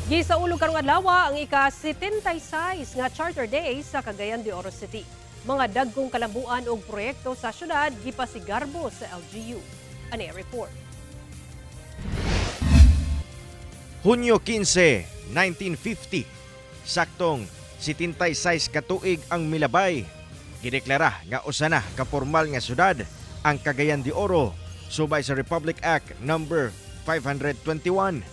Gisaulog karong adlaw ang ika-76 nga Charter Day sa Cagayan de Oro City. Mga dagkong kalambuan og proyekto sa syudad gipasigarbo sa LGU. Ani report. Hunyo 15, 1950. Saktong 76 ka tuig ang milabay. Gideklara nga usa na ka formal nga syudad ang Cagayan de Oro subay sa Republic Act number 521.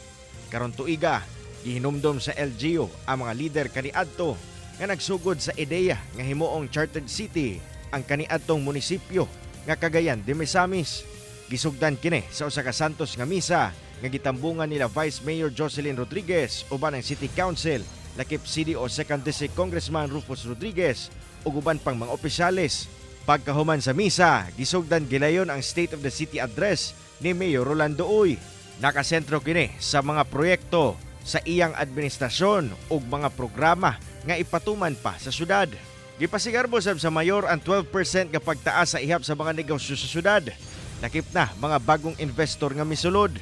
Karon tuiga, gihinumdom sa LGU ang mga lider kaniadto nga nagsugod sa ideya nga himuong chartered city ang kaniadtong munisipyo nga Cagayan de Misamis. Gisugdan kini sa usa ka santos nga misa nga gitambungan nila Vice Mayor Jocelyn Rodriguez uban ang City Council, lakip CDO 2nd District Congressman Rufus Rodriguez ug uban pang mga opisyales. Pagkahuman sa misa, gisugdan gilayon ang State of the City Address ni Mayor Rolando Uy. Nakasentro kini sa mga proyekto sa iyang administrasyon ug mga programa nga ipatuman pa sa syudad. Gipasigarbo sab sa mayor ang 12% nga pagtaas sa ihap sa mga negosyo sa syudad. Lakip na mga bagong investor nga misulod.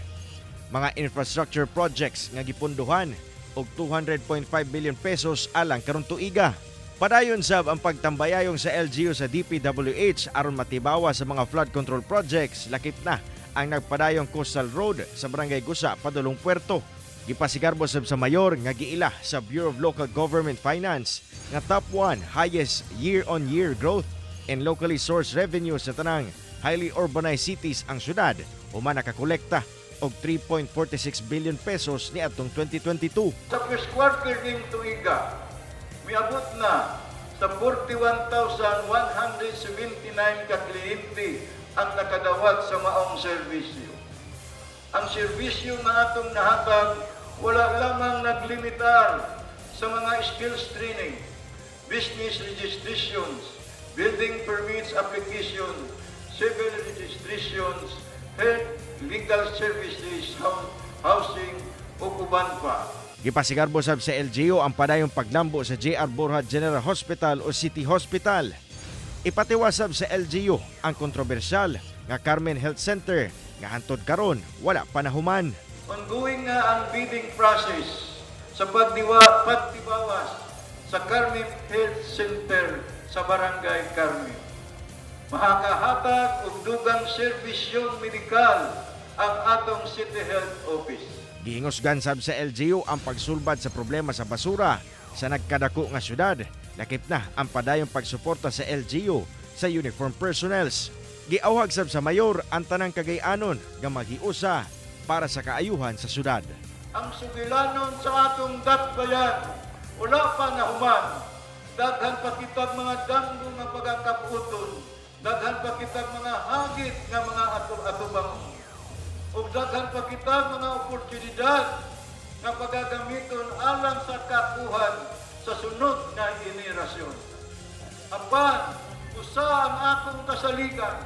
Mga infrastructure projects nga gipunduhan og 200.5 billion pesos alang karon tuiga. Padayon sab ang pagtambayayong sa LGU sa DPWH aron matibawa sa mga flood control projects, lakip na ang nagpadayong coastal road sa Barangay Gusa padulong Puerto. Gipasigarbo sab sa mayor nga giila sa Bureau of Local Government Finance nga top 1 highest year-on-year growth in locally sourced revenue sa tanang highly urbanized cities ang syudad, human nakakolekta og 3.46 billion pesos niadtong 2022. Sa first quarter ning tuiga, miabot na sa 41,179 ka kliyente ang nakadawat sa maong serbisyo. Ang serbisyo nga atong nahatag wala lamang naglimitar sa mga skills training, business registrations, building permits application, civil registrations, health, legal services, housing, ug uban pa. Gipasigarbo sab sa LGU ang padayong paglambo sa JR Borja General Hospital o City Hospital. Ipatiwas sab sa LGU ang kontrobersyal nga Carmen Health Center nga hantod karon wala pa nahuman. Ongoing nga ang bidding process sa pagtibawas sa Carmen Health Center sa Barangay Carmen. Makakahatag og dugang serbisyo medikal ang atong City Health Office. Gihingusgan sab sa LGU ang pagsulbad sa problema sa basura sa nagkadako nga syudad. Lakip na ang padayong pagsuporta sa LGU sa uniform personnels. Giawhag sab sa mayor ang tanang Kagayanon nga maghiusa para sa kaayuhan sa syudad. Ang sugilanon sa atong dakbayan, wala pa nahuman. Daghan pa kitag mga damgo nga pagkakaputon. Daghan pa kitag mga hagit nga mga atubang. Ug daghan pa kitag mga oportunidad nga pagagamiton alang sa kakuhan sa sunod nga henerasyon. Apan, usa ang akong kasaligan,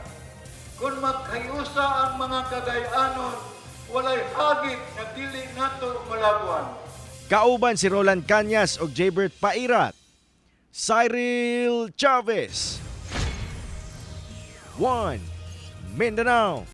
kung magkayusa ang mga Kagayanon, walay hagit nga dili nato malabuan. Kauban si Roland Cañas ug Jaybert Pairat. Cyril Chavez. 1 Mindanao.